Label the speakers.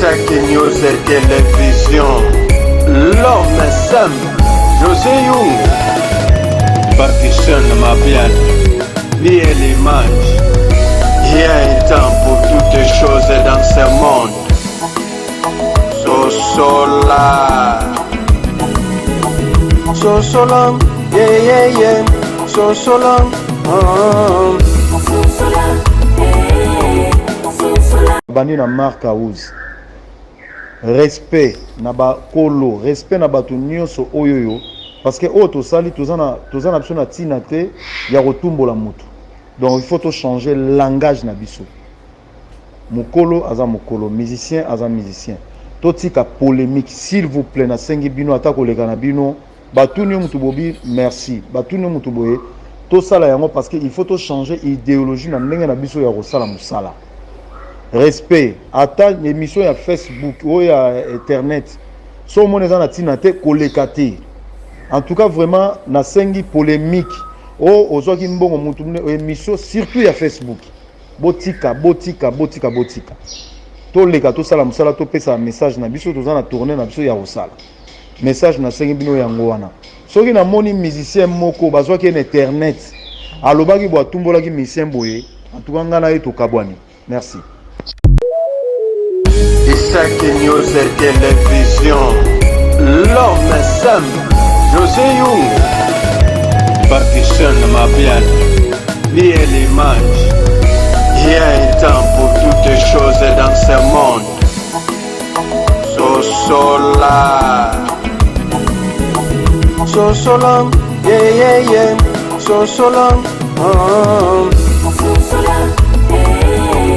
Speaker 1: Isaac News Télévision. L'homme simple, José Young. Patricia Mabian, Liel Image. Il y a un temps pour toutes choses dans ce monde. Sosola. Sosola, yeah, yeah, yeah. Sosola, oh.
Speaker 2: Bandi na Mark House. Respect na bakolo, respect na bato nyonso oyo yo, parce que oyo tosali toza na toza na biso na ntina te ya kotumbola motu. Donc il faut tochanger langage na biso. Mokolo aza mokolo, musicien aza musicien. Totika polémique, s'il vous plaît. Nasengi bino, ata koleka na bino, batuni yo motu bobi merci, batuni yo motu boye, tosala yango parce que il faut tochanger idéologie na ndenge na biso ya kosala mosala. Respect, ata émission ya Facebook oyo ya internet, so omoni eza na ntina te, koleka te. En tout cas, vraiment, nasengi, polémique oyo ozwaki mbongo mutu, émission surtout ya Facebook, botika, botika, botika, botika. Toleka, tosala mosala, topesa message na biso. Toza na tournée na biso ya kosala message. Nasengi bino yango wana. Soki namoni musicien moko bazwaki ye na internet, alobaki boye, atumbolaki musicien boye, en tout cas ngai na ye tokabwani. Merci.
Speaker 1: Isaac News Télévision. L'homme simple, José Young. Patricia Mabian, Liel Image. Il y a un temps pour toutes choses dans ce monde. Sosola. Sosola, yeah, yeah. Sosola, oh.